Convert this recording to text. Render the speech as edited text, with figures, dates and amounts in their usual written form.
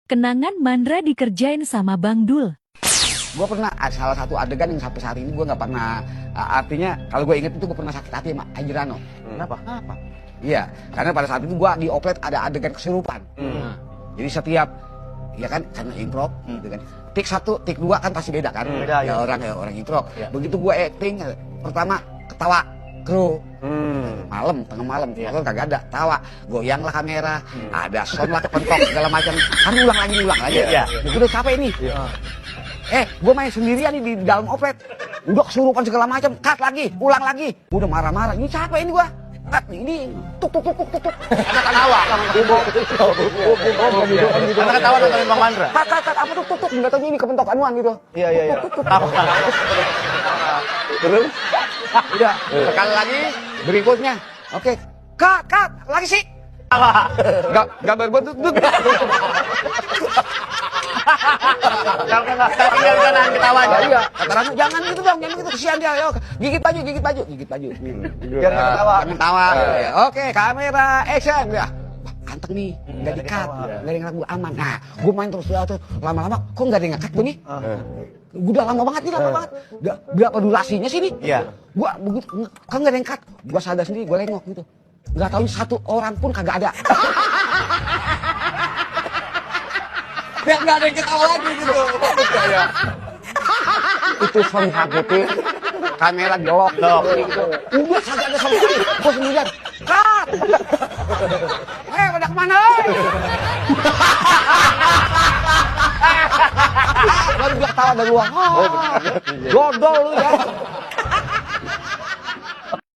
Kenangan Mandra dikerjain sama Bang Dul. Gue pernah salah satu adegan yang sampai saat ini gue nggak pernah, artinya kalau gue inget itu gue pernah sakit hati sama Ajrano. Kenapa? Iya, karena pada saat itu gue di oplet ada adegan kesurupan. Jadi setiap, ya kan, karena improv, gitu kan. Take 1, take 2 kan pasti beda kan. Beda, ya, ya. orang improv. Ya. Begitu gue acting, pertama ketawa kru. Malam, tengah malam, kalau kagak ada, tawa, goyang lah kamera, ada sound lah kepentok segala macam, kan ulang lagi. Iya. Udah capek ini. Gue main sendirian nih di dalam oplet, udah kesurupan segala macam, cut lagi, ulang lagi, udah marah-marah, ini capek ini gue. Ini tuk. Anak ketawa. Anak ketawa nontonin Bang Mandra. Cut, apa tuk, nggak tahu ini kepentok anuan gitu. Iya. Terus, udah, sekali lagi, berikutnya, oke, cut, lagi sih. Gak berbentut. Tapi jangan ketawa aja. Iya, kata Rano, jangan gitu dong, jangan gitu, kesian dia, ayo, gigit baju. Biar nggak ketawa. Jangan tawa. Oke, kamera, action. Ya, kanteng nih, nggak di-cut, nggak ada yang ngeliat gue aman. Nah, gue main terus lama-lama, kok nggak ada yang nge-cut gue nih? Udah lama banget. Berapa durasinya sih nih? Iya. Gua begitu, kan nggak ada yang cut. Gua sadar sendiri, gua lengok gitu. Nggak tahu satu orang pun kagak ada. Nggak ada yang ketawa lagi gitu. Itu sound putih, kamera gelok. Gitu. Udah kagak ada sama sekali. Gua sendirian. Cut! Pada kemana? Baru dia ketawa dari luar. Dodol lu ya.